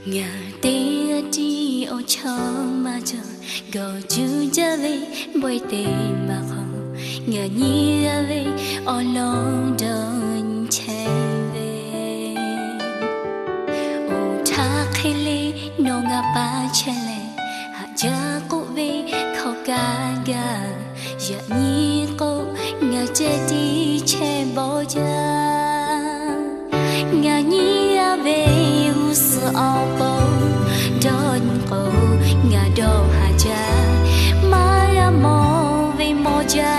Ngaˬ teˇ g'aˇ tiˉ awˬ chawˇ maˇ cawˬ, gawˬ juˇ jaˇ ve bawehˇ teˇ maˬ hk'aw, ngaˬ nyi g'a ve awˬ lawn dawˇ chehˇ ve. Oˇ htaˇ hk'e le nawˬ ngaˬ pa chehˇ leh, haꞈ jaˇ k'oˆ ve hkawˇ kaˇ gaˇ, yaꞈ nyi k'o ngaˬ ceh tiˉ chehˇ bawˆ jaˇ. Ngaˬ nyi g'a ve g'uˇ suhˍ awˬ pon dawˇ nyi k'o, ngaˬ dawˇ haˍ jaˇ. Maˇ g'a mawˬ ve mawˬ jaˇ